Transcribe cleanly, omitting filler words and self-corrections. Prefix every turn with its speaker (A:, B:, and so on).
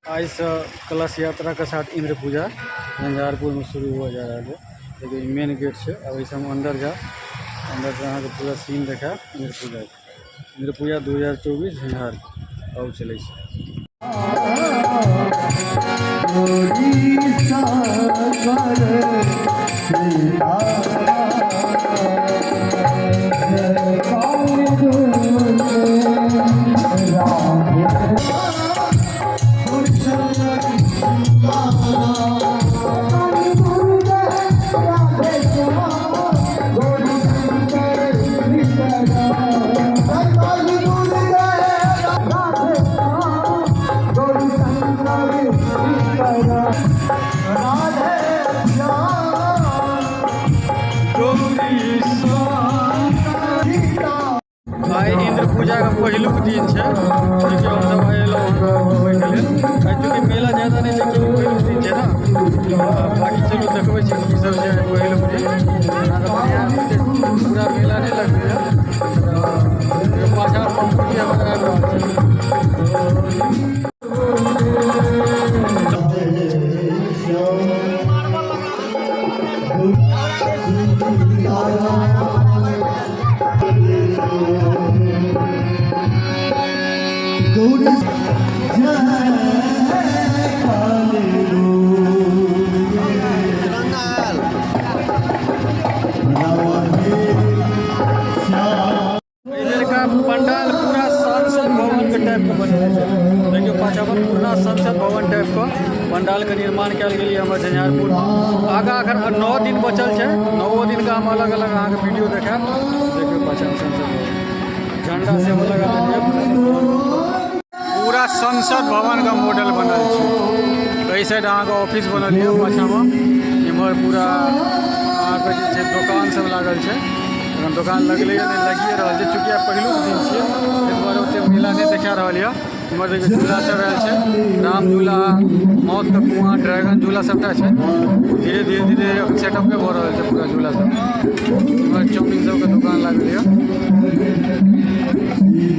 A: आइ से कलश यात्रा के साथ इंद्र पूजा झंझारपुर में शुरू हुआ जा रहा है। देखिए मेन गेट से अब ऐसे हम अंदर जा, अंदर से अहाँ के पूरा सीन देखा इंद्र पूजा के। इंद्र पूजा 2024 झंझारपुर अब चलै छै। आइ इंद्र पूजा के पहिलुक दिन छै। देखियौ हम सब एलहुँ घुमैके लेल। आइ चूँकि मेला ज्यादा नहि छै, क्योंकि पहिलुक दिन छै ना। बाकी चलू देखबै छी की सब छै पहिलुक दिन। अहाँके बढ़िआँ पूरा मेला नहि लगैए। पाछाँ पम्पू जी हमर आबि रहल छै। पंडाल पूरा संसद भवन के टाइप के बनेने छै। देखियौ पाछाँ पर पूरा संसद भवन टाइप के पंडाल के निर्माण कयल गेल यऽ हमर झंझारपुर में। आगाँ अखन 9 दिन बचल छै, 9 दिन के हम अलग अलग अहाँके वीडियो देखायब। देखियौ पाछाँ संसद भवन, झंडा सेहो लगा देलियै। पूरा संसद भवन के मॉडल बनल छै। एहि साइड अहाँके ऑफिस बनल यऽ पाछाँ में, इम्हर पूरा अहाँके जे छै दोकान सब लागल छै। एखन दोकान लगलैए नहि, लगिए रहल छै। चूँकि आइ पहिलुक दिन छियै ताहि दुआरे ओतेक मेला नहि देखा रहल यऽ। इम्हर देखियौ झूला सब आयल छै, राम झूला, मौतके कुआँ, ड्रैगन झूला सबटा छै। धीरे धीरे धीरे सेटअपे भऽ रहल छै पूरा झूला सब। इम्हर चाउमीन सबके दोकान लागल यऽ।